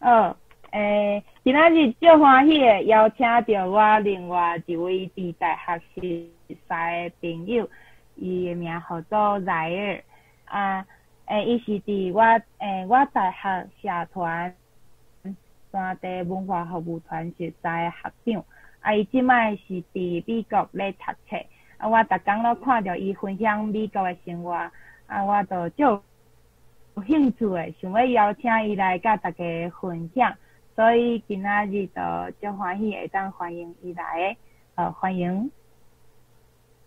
好，今仔日足歡喜的邀請著我另外一位佇大學熟似的朋友，伊的名號做萊爾。啊，伊是佇我大學社團山地文化服務團熟似的學長。啊，伊這擺是佇美國咧讀冊。啊，我逐工攏看著伊分享美國的生活，啊，我就足有興趣的，想欲邀請伊來佮大家分享，所以今仔日就足歡喜會當歡迎伊來。好，歡迎，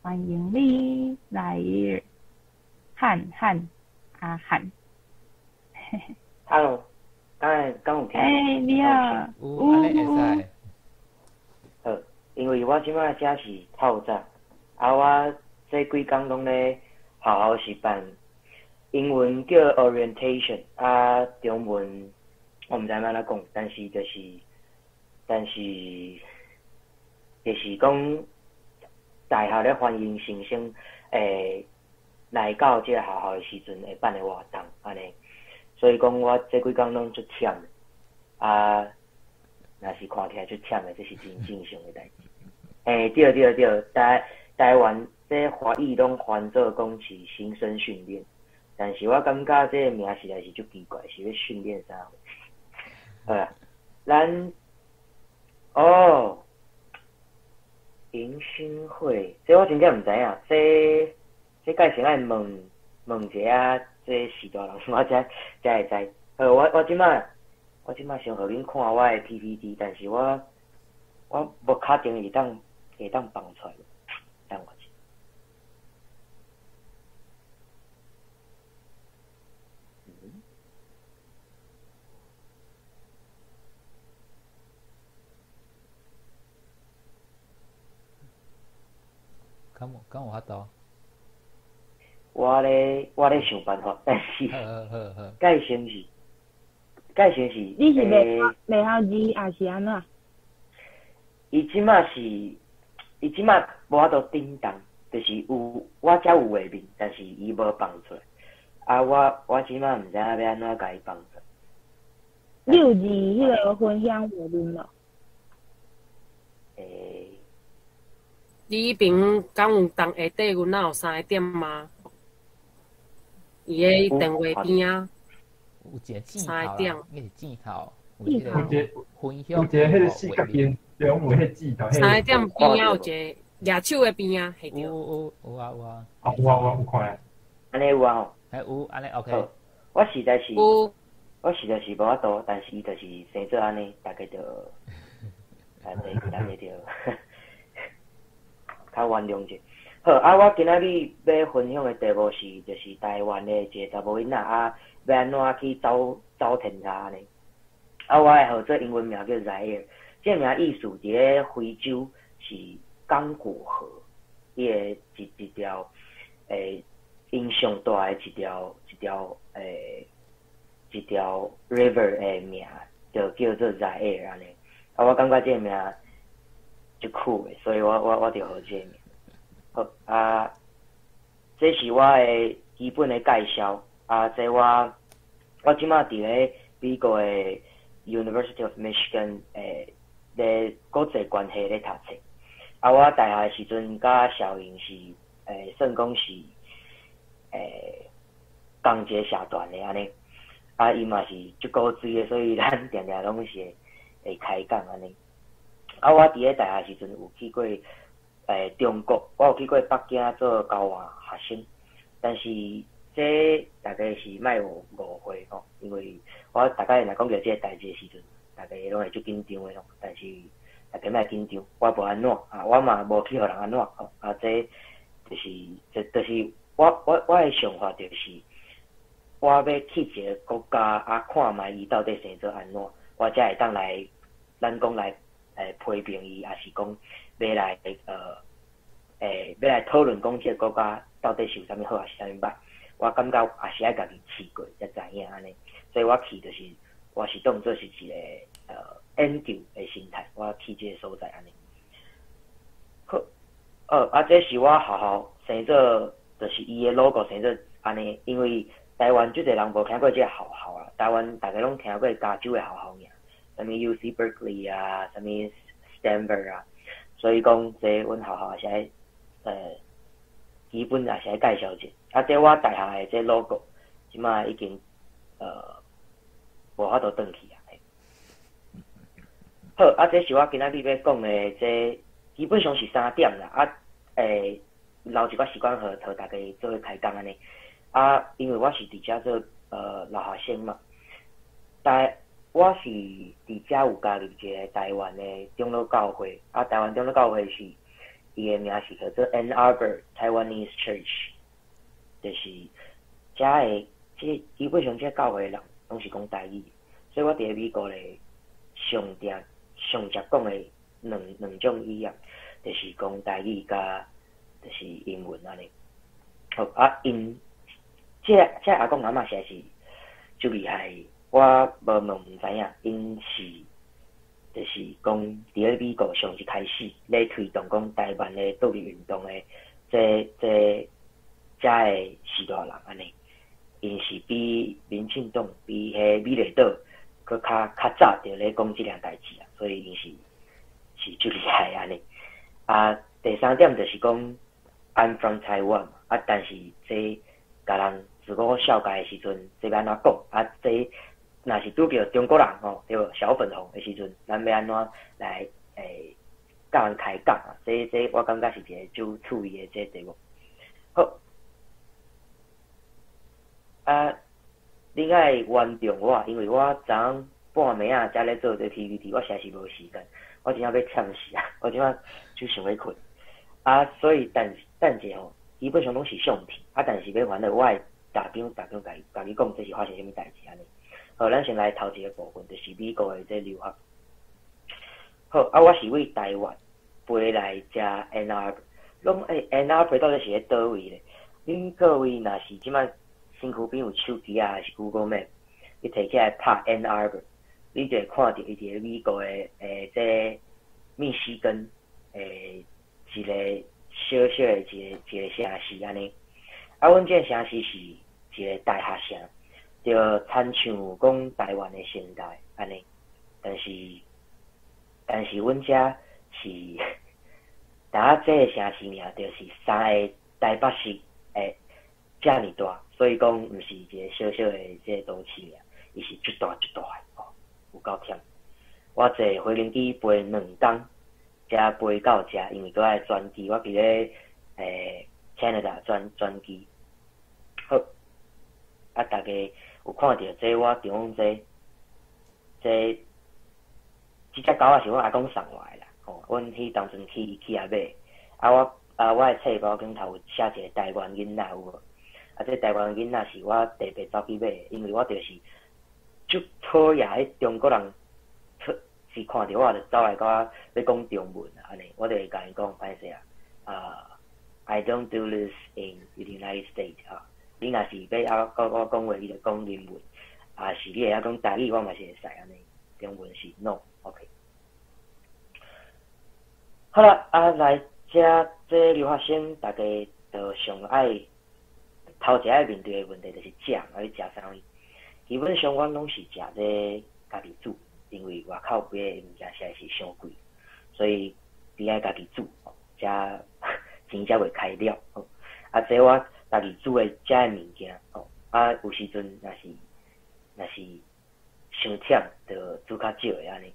歡迎你來，漢漢阿漢。 Hello，敢有聽？欸，你好。有，按呢會使。好，因為我這擺遮是透早，啊，我這幾工攏咧學校是辦英文叫 orientation，啊，中文我毋知欲按怎講，但是就是講大學咧歡迎新生來到這个學校的時陣會辦的活動，按呢，所以講我這幾工攏足忝的，啊，若是看起來足忝的，這是真正常的代誌。欸，對對對，台灣這華語攏翻做講是新生訓練，但是我感覺這個名實在是足奇怪，是欲訓練啥貨？好啦，咱哦，迎新會，這我真正毋知影，這改先愛問問一下這序大人，我才會知。好，我這擺先予恁看我的 PPT，但是我無確定會當放出來，等我一下。嗯。敢有法度？我咧想辦法，但是蓋先是，蓋先是。你是袂曉字，抑是按怎？伊這擺無法度頂動，就是有我遮有畫面，但是伊無放出來。啊，我這擺毋知影欲按怎共伊放出來。你有佇彼个分享畫面無？欸。你彼爿敢有佇下底阮若有三个點嗎？伊的電話邊仔。有一個箭三個點。頭，應該是箭頭。有一個分享有一個彼个四角形，中有彼箭頭。三個點邊仔有一個舉手的邊仔，彼著。有有有啊有啊。啊有啊有啊有看啊。按呢有啊吼。欸有，按呢 OK。我實在是，有。我實在是無法度，但是伊就是生做按呢，大家就較原諒者。好，啊，我今仔日欲分享的題目是，就是台灣的一個查某囡仔啊，欲按怎去走走天下按呢？啊，我的號做英文名叫 Zaire，這個名意思佇咧非洲是剛果河，伊的一條𪜶上大的一條 river 的名，就叫做 Zaire 按呢。啊，我感覺這個名足酷的，所以我就號這個名。好啊，這是我的基本的介紹。啊，這我這擺佇咧美國的 University of Michigan 咧國際關係咧讀冊。啊，我大學的時陣佮小瑩是算講是仝一个社團的按呢。啊，伊嘛是足古錐的，所以咱定定攏是會開講按呢。啊，我佇咧大學時陣有去過中國，我有去過北京做交換學生，但是這大概是莫有誤會吼，因為我大概若講著這个代誌的時陣，大家攏會足緊張的吼，但是大家莫緊張，我無按怎啊，我嘛無去予人按怎吼，啊，這就是我的想法就是，我欲去一个國家啊，看覓伊到底生做按怎，我才會當來，咱講來批評伊，抑是講欲來欲來討論講這個國家到底是有啥物好，抑是啥物歹。我感覺也是愛家己試過才知影按呢。所以我去就是，我是當做是一個研究的心態，我去這個所在按呢。好，啊，這是我學校生做，就是伊的 logo 生做按呢，因為台灣足濟人無聽過這個學校啊，台灣大家攏聽過加州的學校爾，啥物 UC Berkeley 啊，啥物 Stanford 啊，所以講這阮學校也是愛基本也是愛介紹者。啊，這我大學的這 logo，這馬已經無法度轉去啊。好，啊，這是我今仔日欲講的，這基本上是三點啦。啊，留一寡時間予大家做伙開講按呢。啊，因為我是佇遮做留學生嘛，但我是佇遮有加入一個台灣的長老教會。啊，台灣長老教會是伊的名是叫做 Ann Arbor Taiwanese Church，就是遮的這基本上這教會的人攏是講台語，所以我佇咧美國咧上定上捷講的兩種語言，就是講台語佮就是英文按呢。好啊，𪜶這阿公阿嬤實在是足厲害，我無問毋知影，𪜶是就是講佇咧美國上一開始咧推動講台灣的獨立運動的這遮的序大人按呢，𪜶是比民進黨比彼美麗島閣較早就咧講這件代誌啊，所以𪜶是足厲害按呢。啊，第三點就是講 I'm from Taiwan 啊，但是這共人自我紹介的時陣，這欲按怎講？啊，這若是拄著中國人吼，對無小粉紅的時陣，咱欲按怎來佮人開講啊？這我感覺是一個足趣味的這題目。好，啊，恁愛原諒我，因為我昨昏半暝仔才咧做這 PPT，我實在是無時間，我真正欲忝死啊！我這擺就想欲睏。啊，所以等等者吼，基本上攏是相片，啊，但是欲煩惱，我會逐張逐張共你講這是發生啥物代誌按呢。好，咱先來頭一個部分，就是美國的這留學。好，啊，我是對台灣飛來遮 Ann Arbor，攏Ann Arbor 到底是佇佗位咧？恁各位若是這擺身軀邊有手機啊，還是 Google Map，你提起來拍 Ann Arbor，你就會看著伊佇咧美國的這密西根一個小小的一個城市按呢。啊，阮這個城市是一個大學城，就親像講台灣的成大按呢，但是阮遮是，但啊這個城市爾，就是三个台北市的遮爾大，所以講毋是一個小小的這個都市爾，伊是足大足大的吼，有夠忝。我坐飛行機飛兩工，才飛到遮，因為閣愛轉機，我佇咧Canada 轉機。好，啊，大家有看著這我中這隻狗仔是阮阿公送我的啦，吼，阮彼當陣去伊起來買，啊我啊我的冊包頂頭有寫一個台灣囡仔有無？啊，這台灣囡仔是我特別走去買的，因為我就是足討厭彼中國人，是看著我就走來共我欲講中文啊，按呢，我就會共𪜶講歹勢啊，啊，I don't do this in the United States 啊，你若是欲啊佮我講話，你就講英文，啊是你會曉講台語，我嘛是會使按呢，中文是 no，OK。好啦，啊來遮這留學生，大家就上愛頭一愛面對的問題就是食，啊欲食啥物？基本上阮攏是食這家己煮，因為外口買的物件實在是傷貴，所以比愛家己煮，才錢才袂開了。啊，這我家己煮的遮的物件，吼，啊有時陣若是傷忝，就煮較少的按呢。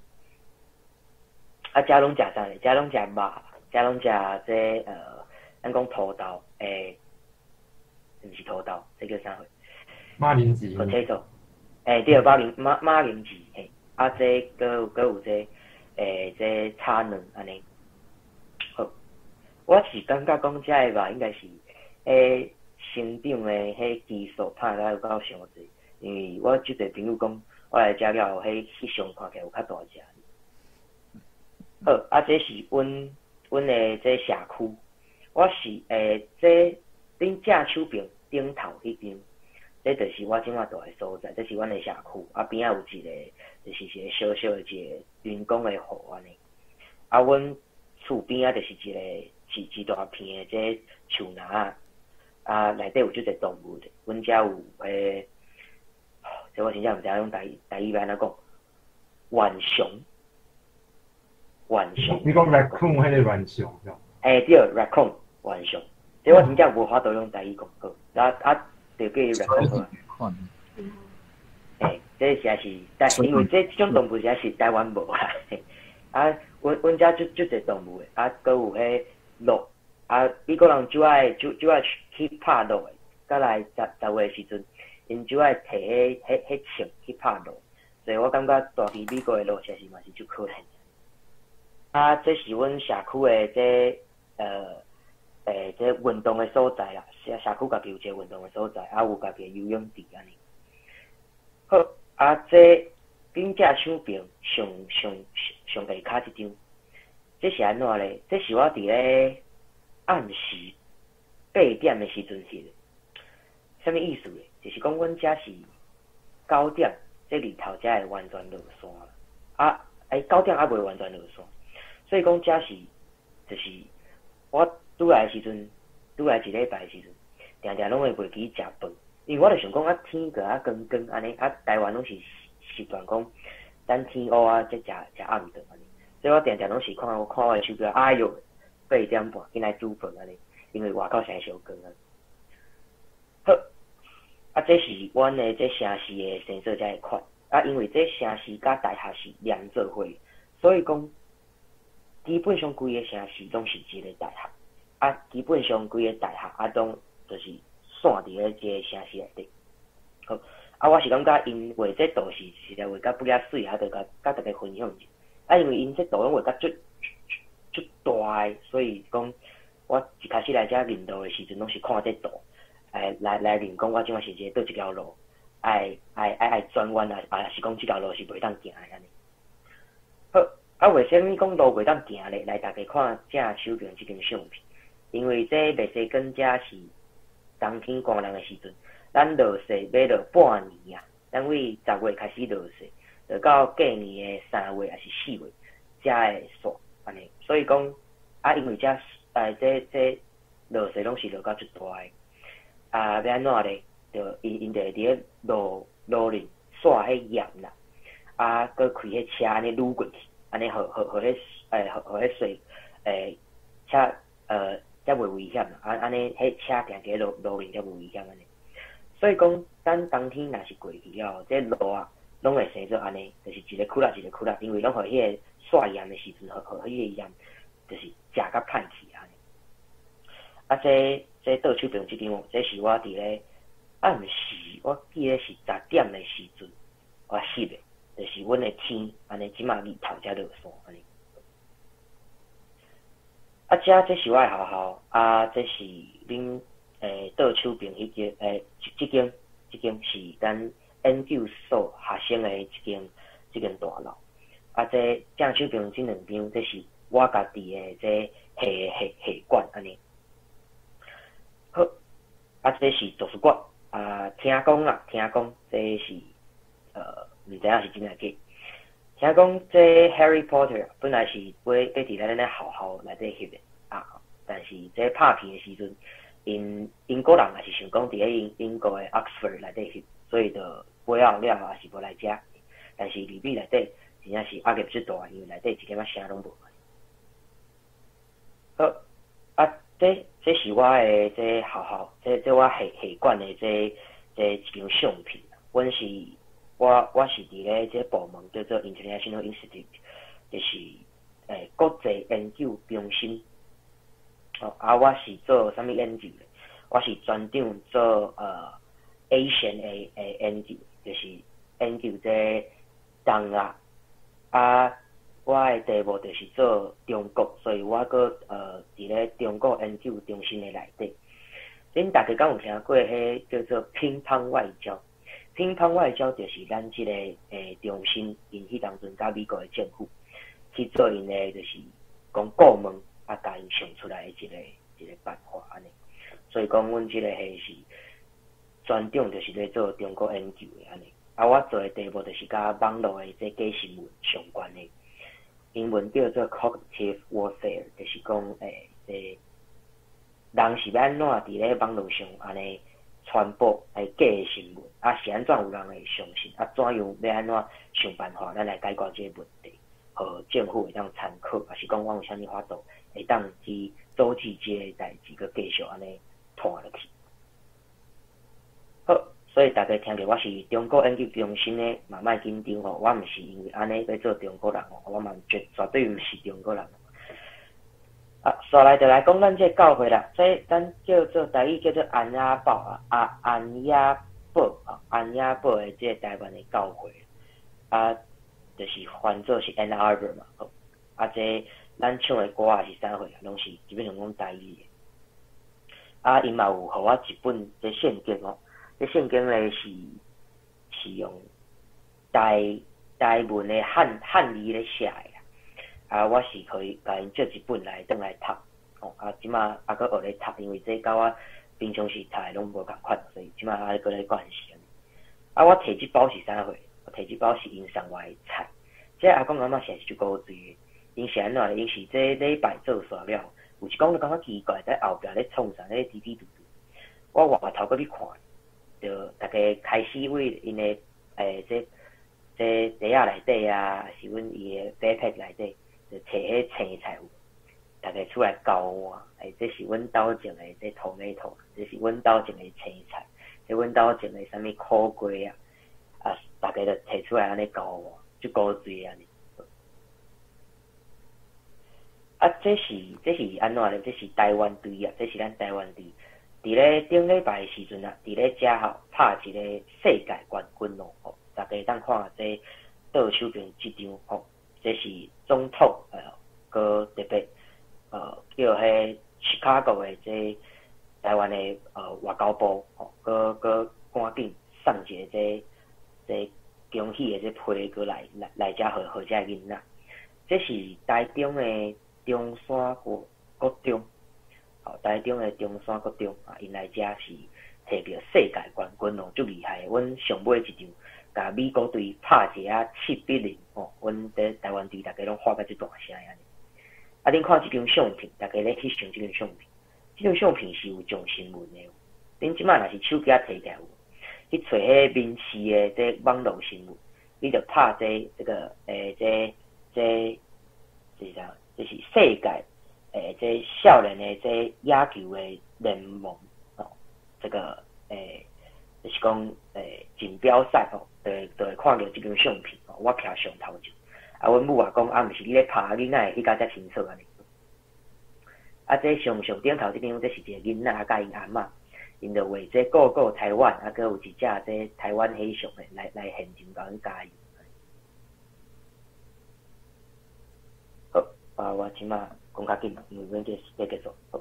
啊，遮攏食啥呢？遮攏食肉，遮攏食這咱講土豆，毋是土豆，這叫啥貨？馬鈴薯。 potato，對，馬鈴薯，嘿，啊，這閣有這，這炒卵按呢。好，我是感覺講遮的肉應該是，成長的彼基數拍甲有夠傷濟，因為我足濟朋友講，我來遮了後，彼翕相看起來有較大隻。好，啊，這是阮的這社區，我是這恁正手邊頂頭彼張，這就是我這馬住的所在，這是阮的社區，啊邊仔有一個，就是一個小小的一個人工的湖按呢。啊，阮厝邊仔就是一個一大片的這樹林仔，啊，內底有足濟動物的，阮遮有彼，這我真正毋知影用台語欲按怎講，浣熊，浣熊。你講 raccoon 彼个浣熊是吧？嘿，對，raccoon 浣熊，這我真正無法度用台語講好，啊啊，就叫伊 raccoon 好。嘿，這實在是，但因為這種動物實在是台灣無啊。啊，阮遮足足濟動物的，啊，閣有彼鹿，啊，美國人就愛就就愛去拍鹿的，佮來10月的時陣，𪜶就愛提彼槍去拍鹿，所以我感覺蹛佇美國的鹿實在是嘛是足可憐。啊，這是阮社區的這運動的所在啦，社區家己有一个運動的所在，啊，有家己的游泳池按呢。好，啊，這頂正手爿上上上下跤這張，這是按怎咧？這是我佇咧暗時8點的時陣翕的。啥物意思咧？就是講阮遮是九點，這日頭才會完全落山。啊，欸，9點猶未完全落山，所以講遮是就是我拄來的時陣，拄來一禮拜的時陣，定定攏會袂記食飯，因為我就想講啊，天閣較光光按呢，啊，台灣攏是習慣講等天烏啊才食食暗頓按呢，所以我定定攏是看我看我的手錶，哎喲，8點半，緊來煮飯按呢，因為外口誠燒光啊。好，啊，這是阮的這城市的生做這个款，啊，因為這城市佮大學是連做伙，所以講基本上規個城市攏是一個大學，啊，基本上規個大學啊，攏就是散佇咧這个城市內底。好，啊，我是感覺𪜶畫這圖是實在畫甲不了媠，啊，就佮大家分享一下。啊，因為𪜶這圖攏畫甲足足大个，所以講我一開始來遮認路的時陣，攏是看這圖，來認講我這馬是佇佗一條路，愛轉彎啊，啊是講這條路是袂當行的按呢。好，啊，為啥物講路袂當行咧？來，大家看正手爿這張相片，因為這墨西哥遮是冬天寒冷的時陣，咱落雪欲落半年啊，咱為10月開始落雪，就到過年的3月抑是4月才會煞按呢。所以講啊，因為遮這落雪攏是落甲足大个，啊，欲按怎咧？就𪜶就會佇咧路裡撒彼鹽啦，啊，閣開彼車按呢擼過去，按呢予予予彼予予彼雪車才袂危險啦，啊按呢彼車行佇路面才無危險按呢。所以講，咱冬天若是過去了後，這路啊，攏會生做按呢，就是一個窟窿一個窟窿，因為攏予彼個撒鹽的時陣，予予彼個鹽就是食甲歹去按呢。啊，這倒手爿這張，這是我佇咧暗時，我記得是10點的時陣，我翕的，就是阮的天按呢，這馬日頭才落山按呢。啊，遮這是我的學校，啊，這是恁倒手爿彼間，這間是咱研究所學生的這間大樓。啊，這正手爿這兩張，這是我家己的這系館按呢。好，啊，這是圖書館，啊，聽講啊，聽講這是毋知影是真抑假。聽講這 Harry Potter 本來是欲佇咱咧學校內底翕的啊，但是這拍片的時陣，𪜶英國人也是想講佇咧英國的 Oxford 內底翕，所以就尾後了也是無來遮。但是入去內底真正是壓力足大，因為內底一點仔聲攏無。好，啊，這是我的這學校，這我系館的這一張相片。阮是我是佇咧這部門叫做 International Institute，就是國際研究中心。哦，啊，我是做啥物研究的？我是專長做Asian 的研究，就是研究這東亞。啊，我的題目就是做中國，所以我閣佇咧中國研究中心的內底。恁大家敢有聽過彼叫做乒乓外交？乒乓外交就是咱這個中心，𪜶彼當陣佮美國的政府去做𪜶的，就是講顧問啊，共𪜶想出來的一個辦法按呢。所以講，阮這個系是專長，就是咧做中國研究的按呢。啊，我做的題目就是佮網路的這假新聞相關的，英文叫做 cognitive warfare，就是講這人是欲按怎佇咧網路上按呢傳播來假的新聞，啊是按怎有人會相信，啊怎樣欲按怎想辦法，咱來解決這個問題，予政府會當參考，抑是講阮有啥物法度會當去阻止這个代誌，閣繼續按呢拖落去。好，所以大家聽著我是中國研究中心的嘛莫緊張吼，我毋是因為按呢欲做中國人吼，我嘛絕絕對毋是中國人。啊，紲來就來講咱這个教會啦，這咱叫做台語叫做安雅堡啊，啊安雅堡啊，安雅堡的這个台灣的教會，啊，就是翻做是 Ann Arbor 嘛，好，啊，這咱唱的歌啊是啥貨啊，攏是基本上攏台語的。啊，𪜶嘛有予我一本這聖經哦，這聖經咧是是用台台文的漢漢字咧寫的啦。啊，我是可以共𪜶借一本來轉來讀，吼，啊，這馬猶閣學咧讀，因為這佮我平常時讀的攏無仝款，所以這馬猶閣咧練習。啊，我提這包是啥貨？我提這包是𪜶送我的菜。這阿公阿嬤實在是足古錐的，𪜶是按怎咧？𪜶是這禮拜做煞了，有一工就感覺奇怪，佇後壁咧創啥咧嘀嘀嘟嘟。我外頭閣去看，就逐家開始為𪜶的欸這這袋仔內底啊，抑是阮伊的 backpack 內底，就摕彼青菜有，逐家出來交換，欸，這是阮兜種的這 tomato，這是阮兜種的青菜，這阮兜種的啥物苦瓜啊，啊，逐家就摕出來按呢交換，足古錐按呢。啊，這是這是按怎咧？這是台灣隊啊，這是咱台灣隊。佇咧頂禮拜的時陣啊，佇咧遮吼拍一個世界冠軍哦，吼，大家會當看這倒手邊這張吼，這是總統呃，閣特別呃叫彼 Chicago 的這台灣的呃外交部吼，閣閣趕緊送一個這這恭喜的這批過來來來遮予予這囡仔。這是台中的中山國國中，吼，台中的中山國中啊，𪜶來遮是摕著世界冠軍哦，足厲害的。阮上尾一場，共美國隊拍一下7比0吼，阮佇台灣隊逐家攏喊甲足大聲按呢。啊，恁看這張相片，逐家咧翕相這張相片，這張相片是有上新聞的。恁這擺若是手機仔提起來有，去揣彼民視的這網路新聞，你就拍這這個欸這這這是啥？這是世界欸這少年的這野球的聯盟哦，這個欸就是講欸錦標賽哦，就會就會看著這張相片哦，我徛上頭前。啊，阮母也講啊，毋是你咧拍，你哪會翕甲遮清楚按呢？啊，這上上頂頭這張，這是一個囡仔佮𪜶阿嬤，𪜶就畫這 Go Go 台灣，啊，閣有一隻這台灣黑熊的來來現場共阮加油。好，啊，我這馬講較緊，因為阮這欲結束。好，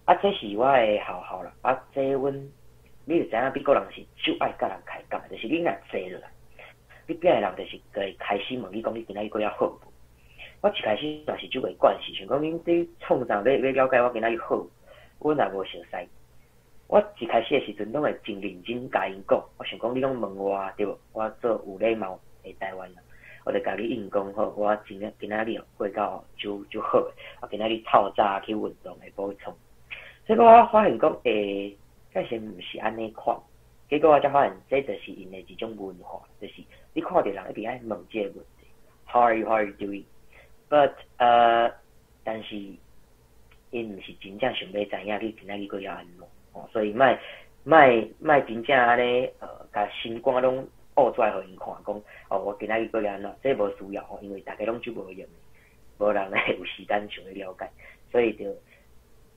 啊，這是我的學校啦，啊，這阮，你就知影美國人是足愛佮人開講的，就是你若坐落來，你邊的人就是會開始問你講你今仔日過猶好無？我一開始嘛是足袂慣勢，想講恁這創啥欲欲了解我今仔日好無？阮也無熟似。我一開始的時陣攏會真認真共𪜶講，我想講你攏問我對無？我做有禮貌的台灣人，我就共你應講好，我今仔今仔日過到足足好的，我今仔日透早去運動下晡去創。結果我發現講，欸，其實毋是按呢款。結果我才發現，這就是𪜶的一種文化，就是你看著人一定愛問這個問題，How are you? How are you doing? But 呃，但是𪜶毋是真正想欲知影你今仔日過猶按怎，哦，所以莫莫莫真正按呢，呃，共心肝攏挖出來予𪜶看，講哦，我今仔日過猶按怎，這無需要吼，因為逐家攏足無閒的，無人會有時間想欲了解，所以就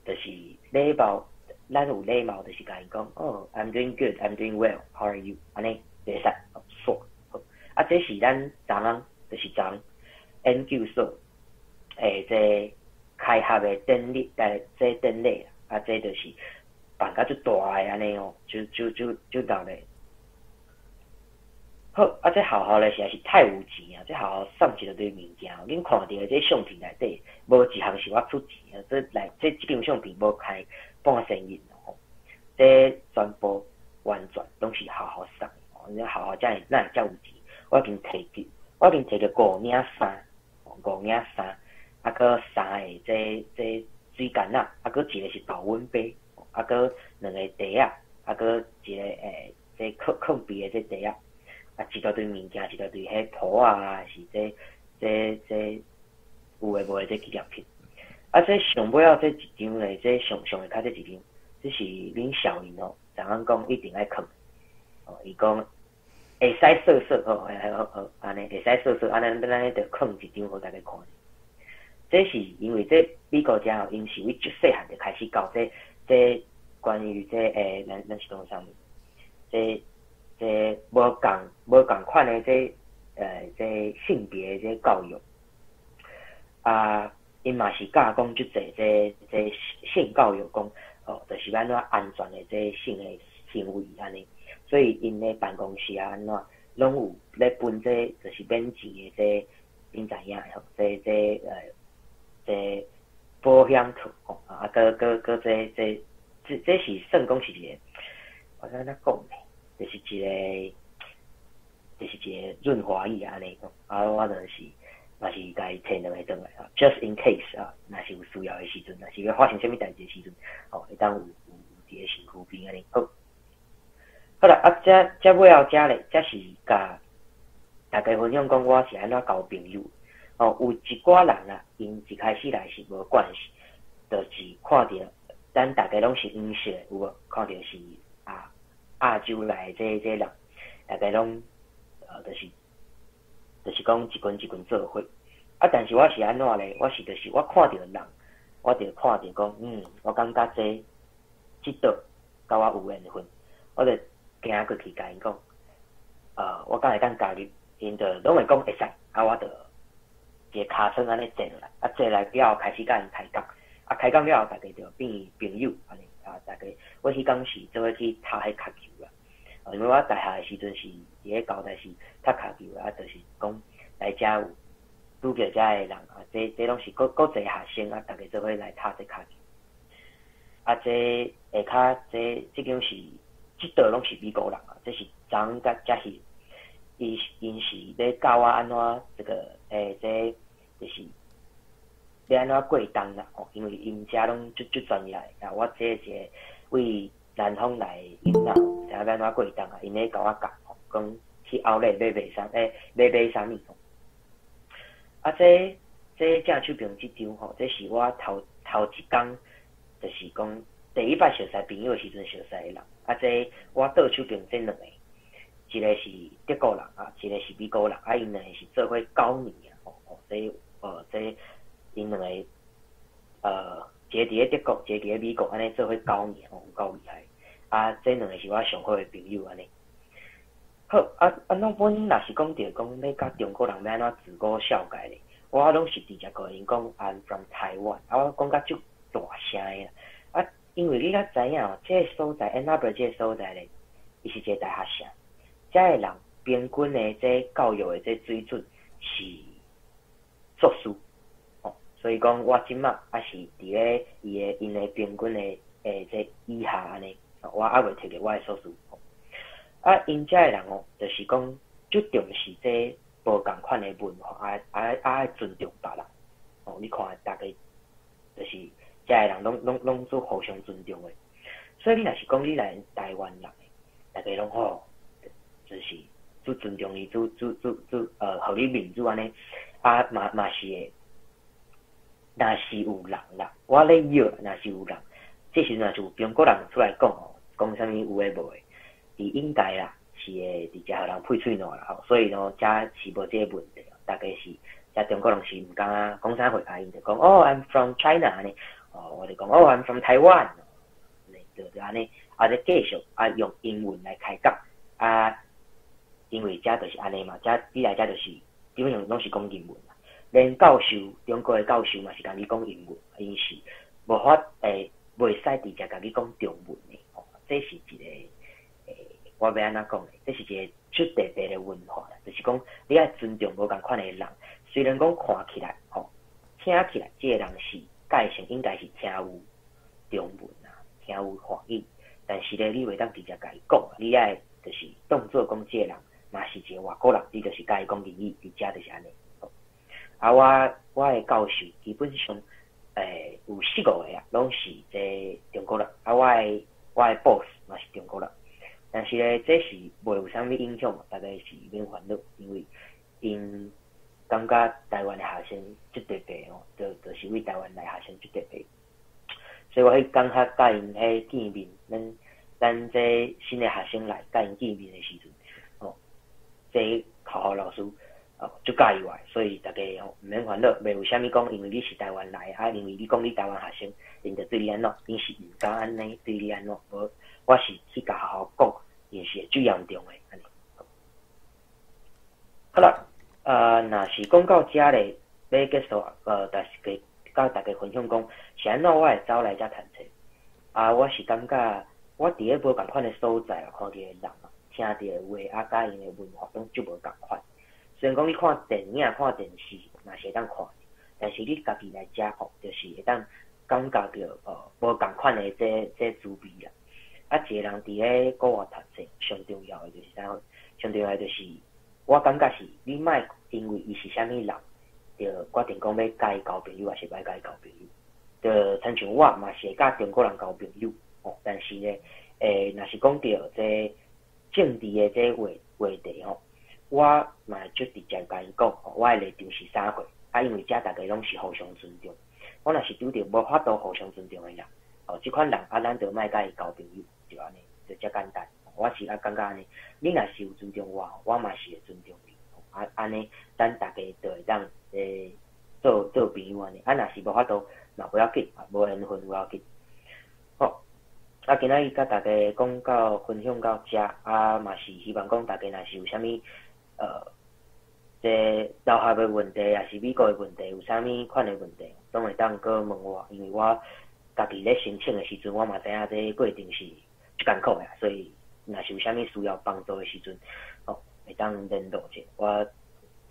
就是禮貌，咱有禮貌，就是共𪜶講，哦，I'm doing good, I'm doing well, how are you？按呢會使，煞好，啊，這是咱昨昏，就是昨昏研究所欸，這開學的典禮，呃，這典禮啊，這就是辦甲足大的按呢哦，就就就就鬧咧。好，啊，這學校咧實在是太有錢啊！這學校送一大堆物件，恁看著的這相片內底，無一項是我出錢啊！這內這這張相片無開半仙銀吼，這全部完全攏是學校送的哦。你學校才會哪會遮有錢？我已經提著，我已經提著五領衫，五領衫，啊，閣三個這這水矸仔，啊，閣一个是保溫杯，啊，閣兩個袋仔，啊，閣一個這囥囥被的這袋仔，啊，一大堆物件，一大堆彼鋪啊，是這這這有的無的這紀念品。啊，這上尾仔這一張咧，這上上下跤這一張，這是恁小英哦，昨昏講一定愛囥，哦，伊講會使說說吼，好好按呢會使說說，按呢咱呢就囥一張予大家看。這是因為這美國遮吼，𪜶是為足細漢就開始教這這關於這咱咱是講啥物？這這無仝無仝款的這這性別的這教育啊，𪜶嘛是教講足濟這這性教育，講哦，就是欲按怎安全的這性的行為按呢，所以𪜶的辦公室啊按怎，攏有咧分這就是免錢的這，恁知影吼？這這這保險套吼，啊，閣閣閣這這這這是算講是一個，我按怎講呢？就是一個，就是一個潤滑液按呢，啊，我就是嘛是共伊提兩个轉來啊，just in case 啊，若是有需要的時陣，若是欲發生啥物代誌的時陣，吼，會當有有有佇咧身軀邊按呢。好，好啦，啊，這這尾後遮咧，這是共大家分享講我是按怎交朋友。哦，有一寡人啊，𪜶一開始來是無關係，就是看著咱逐家攏是黃色的，有無？看著是啊亞洲來的這這人，逐家攏就是就是講一群一群做伙。啊，但是我是按怎咧？我是就是我看著人，我就看著講，我感覺這這桌佮我有緣分，我就行過去共𪜶講，我敢會當加入？𪜶就攏會講會使，啊，我就一个尻川按呢坐落來，啊，坐來了後開始佮𪜶開講，啊，開講了後，大家就變朋友按呢，啊，大家我彼工是做伙去拍彼跤球啦，因為我大學的時陣是佇咧交大是踢跤球，啊，就是講來遮有拄著遮的人啊，這這攏是國國際學生啊，大家做伙來拍這跤球，啊，這下跤這這間是這桌攏是美國人啊，這是昨昏才才翕。伊𪜶是咧教我按怎這個這就是欲按怎過冬啦吼，因為𪜶遮攏足足專業的啊，我這一個為南方來的囡仔，毋知影欲按怎過冬啊，𪜶咧共我教吼，講去後日欲買啥欲買啥物吼。啊，這這正手邊這張吼，這是我頭頭一工，就是講第一擺熟似朋友的時陣熟似的人。啊，這我倒手邊這兩個，一個是德國人啊，一個是美國人，啊，𪜶兩個是做伙九年啊，吼吼，這這𪜶兩個一個佇咧德國，一個佇咧美國，按呢做伙九年吼，有夠厲害。啊，這兩個是我上好的朋友按呢。好，啊啊，那阮若是講著講欲佮中國人欲按怎自我紹介咧，我攏是直接共𪜶講 I'm from Taiwan，啊，我講甲足大聲的啦。啊，因為你較知影哦，這個所在，Ann Arbor 這個所在咧，伊是一個大學城，遮的人平均的這教育的這水準是碩士，哦，所以講我這馬猶是佇咧伊的𪜶的平均的這以下按呢，我猶未摕著我的碩士。啊，𪜶遮的人哦，就是講足重視這無仝款的文化，啊啊啊愛尊重別人。哦，你看逐家就是遮的人攏攏攏做互相尊重的。所以你若是講你來台灣人，逐家攏吼，就是足尊重你，足足足足予你面子按呢。啊，嘛嘛是會，若是有人啦，我咧約，若是有人，這時陣若是有中國人出來講吼，講啥物有的無的，伊應該啦是會直接予人噴喙瀾啦吼，所以喏，遮是無這個問題，逐家是遮中國人是毋敢講啥話，啊，𪜶就講哦，I'm from China 按呢，哦，我就講哦，I'm from Taiwan，就就按呢，啊，就繼續啊用英文來開講，啊，因為遮就是按呢嘛，遮你來遮就是基本上攏是講英文啦，連教授，中國的教授嘛是共你講英文，𪜶是無法袂使直接共你講中文的，吼，這是一個我欲按怎講咧？這是一個足特別的文化啦，就是講你愛尊重無仝款的人，雖然講看起來吼，聽起來這個人是界性應該是聽有中文啊，聽有華語，但是咧，你袂當直接共伊講，你愛就是當做講這個人嘛是一個外國人，你就是共伊講英語，佇遮就是按呢。啊，我我的教授基本上有四五个啊，攏是這中國人，啊，我的 boss 嘛是中國人，但是咧，這是袂有啥物影響，大家是免煩惱，因為𪜶感覺台灣的學生足特別哦，就是為台灣來學生足特別，所以我彼工較佮𪜶彼見面，咱這新的學生來佮𪜶見面的時陣，哦，這學校老師哦足佮意我，所以大家吼毋免煩惱，袂有啥物講，因為你是台灣來，啊，因為你講你台灣學生，𪜶就對你按怎，𪜶是毋敢按呢對你按怎，無，我是去共學校講，𪜶是會足嚴重的按呢。好啦，啊，若是講到遮咧，欲結束，但是共大家分享講，是按怎我會走來遮讀冊。啊，我是感覺我佇咧無仝款的所在啊，看著的人啊，聽著的話啊，佮𪜶的文化攏足無仝款。雖然講你看電影、看電視嘛是會當看，但是你家己來遮吼，就是會當感覺著無仝款的這滋味啦。啊，一個人佇咧國外讀冊，上重要的就是啥貨？上重要的就是，我感覺是你莫因為伊是啥物人，就決定講欲共伊交朋友，抑是欲共伊交朋友。就親像我嘛是會佮中國人交朋友，吼，但是呢，若是講著這政治的這話題吼，我嘛會足直接共𪜶講，我的立場是啥貨，啊，因為遮逐家攏是互相尊重。我若是拄著無法度互相尊重的人，哦，這款人啊，咱就莫佮伊交朋友，就按呢，就遮簡單。我是啊感覺按呢，你若是有尊重我，我嘛是會尊重你。啊，按呢，咱逐家就會當做朋友按呢。啊，若是無法度，嘛無要緊，無緣分無要緊。好，啊，今仔日佮大家講到分享到遮，啊，嘛是希望講大家若是有啥物這留學的問題，抑是美國的問題，有啥物款的問題，攏會當閣問我，因為我家己咧申請的時陣，我嘛知影這過程是足艱苦的，所以若是有啥物需要幫助的時陣，吼，會當聯絡者，我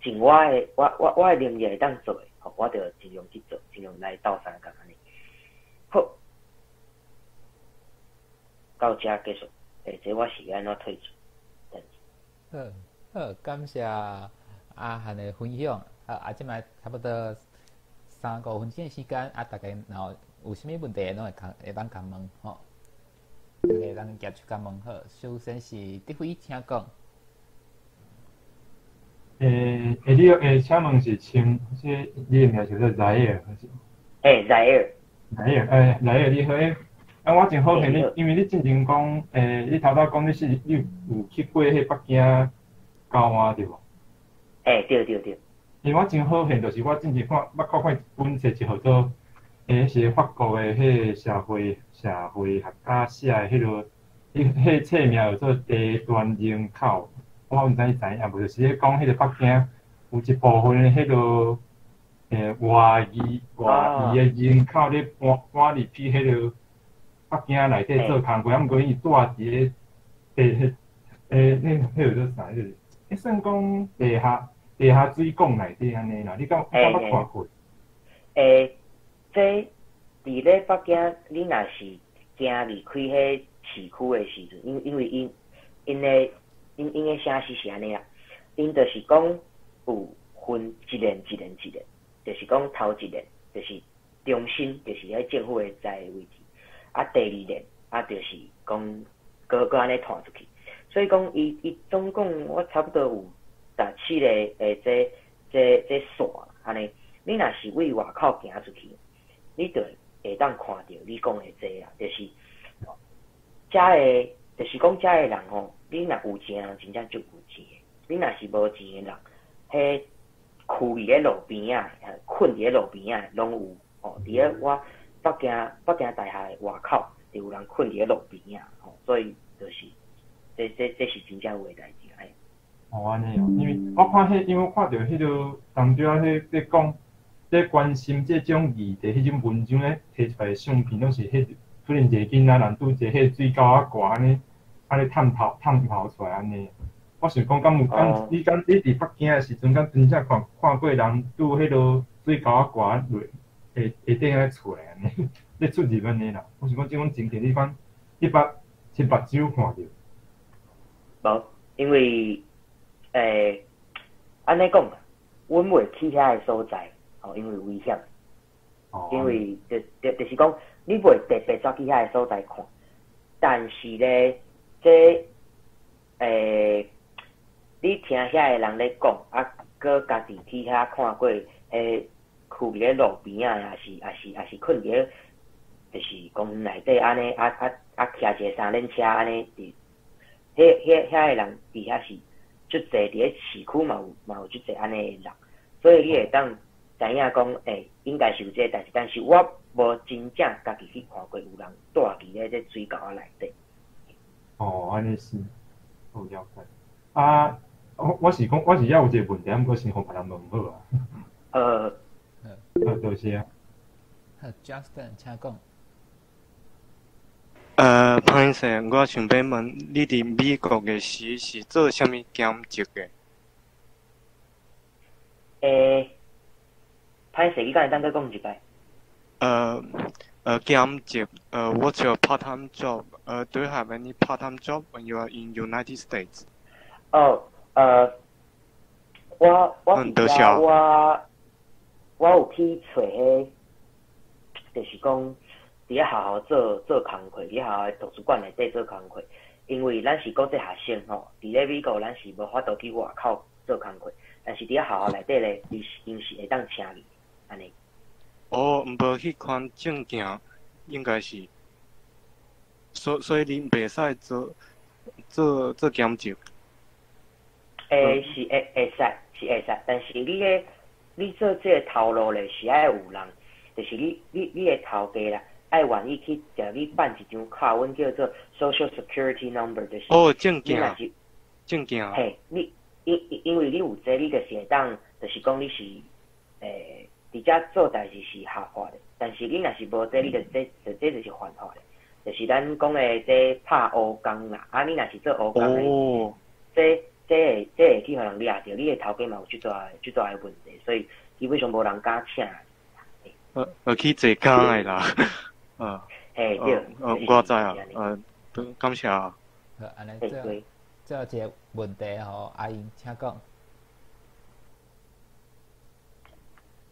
盡我的我的能力會當做的，吼，我就盡量去做，盡量來鬥相共按呢。好，到遮結束，這我是按怎退出？好，好，感謝阿漢的分享。啊，這擺差不多三五分鐘的時間，啊，大家若有啥物問題，攏會當共問吼，大家會當舉手共問好。首先是德輝，請講。欸，你請問是稱這你的名叫做來爾還是？欸，來爾。來爾，欸，來爾你好，欸，啊，我真好奇你，因為你進前講，欸，你頭拄講你是你有去過彼北京交換對無？欸，對對對。因為我真好奇，就是我進前看捌看過一本冊是號做，欸，是法國的彼個社會學家寫的彼個，彼冊名叫做《低端人口》，我毋知你知影無？就是咧講彼個北京有一部分的彼個，外裔的人口咧搬入去彼個北京內底做工課，啊，毋過伊住佇咧地彼，欸，彼叫做啥？就是，算講地下水管內底按呢啦，你敢捌看過？欸，這佇咧北京，你若是行離開彼市區的時陣，因為𪜶的城市是按呢啦，𪜶就是講有分一連一連一連，就是講頭一連就是中心，就是彼政府的在的位置，啊，第二連啊，就是講閣閣按呢拖出去，所以講伊總共我差不多有17個這線按呢，你若是對外口行出去，你就會當看著你講的這啦，就是遮的，就是講遮的人吼，你若有錢的人真正足有錢的，你若是無錢的人，彼跍佇咧路邊仔，睏佇咧路邊仔攏有吼。佇咧我北京大學的外口，就有人睏佇咧路邊仔吼，所以就是這是真正有的代誌嘿。哦，按呢哦，因為我看彼，因為我看著彼個當中彼咧講，咧關心這種議題，彼種文章咧提出來的相片，攏是彼可能一個囡仔人拄一個彼水溝仔蓋按呢，按呢探頭出來按呢。我想講，敢有敢你敢你佇北京的時陣，敢真正看過人拄彼個水溝仔蓋落下底按呢出來按呢，咧出入按呢啦。我想講這種情形，你講你捌親目睭看著？無，因為按呢講，阮袂去遐个所在，吼，因為危險。因為就是講，你袂特別走去遐个所在看，但是咧，這你聽遐个人咧講，啊，閣家己去遐看過，彼跍佇咧路邊仔，抑是睏佇咧，就是公園內底按呢，啊，騎一个三輪車按呢，佇，彼遐个人佇遐是足濟，佇咧市區嘛有足濟按呢的人，所以你會當知影講，應該是有這个代誌，但是我無真正家己去看過有人蹛佇咧這水溝仔內底。哦，按呢是，有了解。啊，我是講，我是猶有一個問題，毋過先予別人問好啊。好，多謝。好，Justin，請講。歹勢，我想欲問，你佇美國的時是做啥物兼職的？歹勢，你敢會當閣講一擺？兼職，What's your part-time job？Do you have any part-time job when you are in United States？哦，我多謝。我有去揣彼，就是講佇咧學校做做工課，佇學校的圖書館內底做工課。因為咱是國際學生吼，佇咧美國咱是無法度去外口做工課，但是佇咧學校內底咧，𪜶是會當請你，按呢。哦，毋過彼款證件應該是，所以你袂使做兼職。是會使，是會使，但是你做這个頭路咧，是愛有人，就是你的頭家啦，愛願意去共你辦一張卡，阮叫做 Social Security Number，就是哦，證件，你若是證件。嘿，你因為你有這個，你就是會當，就是講你是佇遮做代誌是合法的，但是你若是無這個，你就這就是犯法的，就是咱講的這拍烏工啦，啊，你若是做烏工的，這會去予人掠著，你的頭家嘛有足大的問題，所以基本上無人敢請。去坐監的啦。嘿，對。我知啊，感謝啊。好，按呢最最後一個問題予阿英，請講。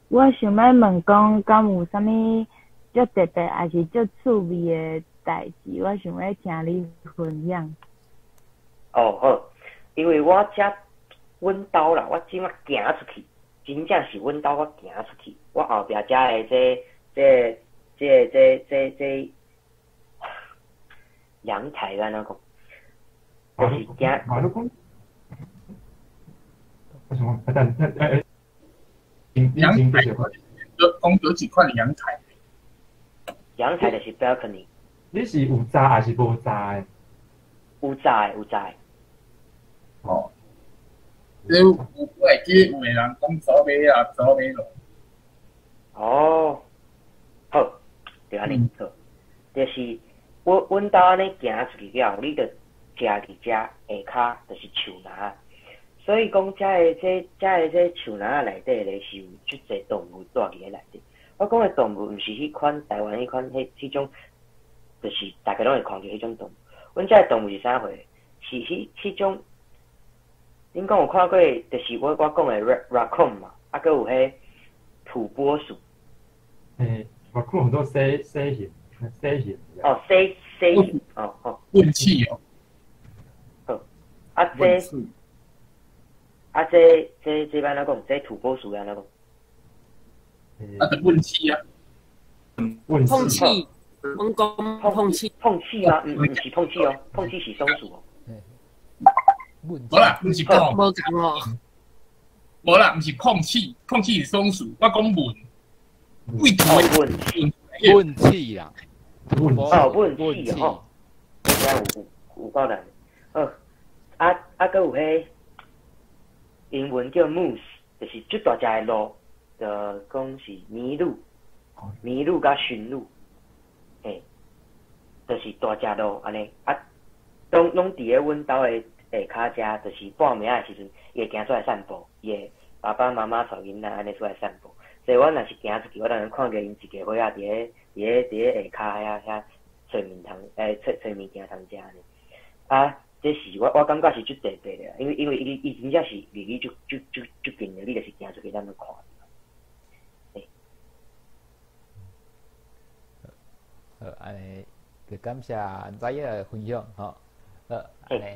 我想欲問講，敢有啥物足特別，抑是足趣味的代誌？我想欲聽你分享。哦，好，因為我遮阮兜啦，我這馬行出去，真正是阮兜我行出去，我後壁遮的這陽台按怎講？就是行。馬路講。為什麼？等等，陽台，講有幾款陽台？陽台就是 balcony。你是有閘還是無閘的？有閘的，有閘的。哦，這有我會記有的人講走馬啊，走馬路。哦，好，就按呢好，就是阮兜按呢行出去了後，你就徛佇遮下跤，就是樹林。所以講，遮的這樹林仔內底咧，是有足濟動物蹛佇咧內底。我講的動物，毋是彼款台灣彼款彼種，就是大家攏會看著彼種動物。阮遮的動物是啥貨？是彼種，恁講有看過，就是我講的 raccoon 嘛，啊，閣有彼土撥鼠。欸，raccoon 很多犀犀熊，犀熊。哦，犀犀熊，哦哦。運氣哦。好，啊這。啊，這按怎講？這土撥鼠按怎講？啊，就運氣啊。碰氣，阮講碰氣。碰氣嗎？毋是碰氣哦，碰氣是松鼠哦。無啦，毋是碰。無仝哦。無啦，毋是碰氣，碰氣是松鼠。我講問，為土問問氣啦。哦，問氣哦。我知有夠難。好，啊，閣有彼。英文叫 moose，就是足大隻的鹿，就講是麋鹿，麋鹿佮馴鹿，嘿，就是大隻鹿按呢，啊，攏佇咧阮兜的下跤遮，就是半暝仔的時陣，伊會行出來散步，伊會爸爸媽媽帶囡仔按呢出來散步，所以我若是行出去，我當然看見𪜶一家伙仔佇咧下跤遐揣物通，揣物件通食呢，啊。這是我感覺是足特別的，因為伊真正是離你足足足足近的，你就是行出去咱就看著。欸。好，按呢就感謝在的分享吼。好，按呢。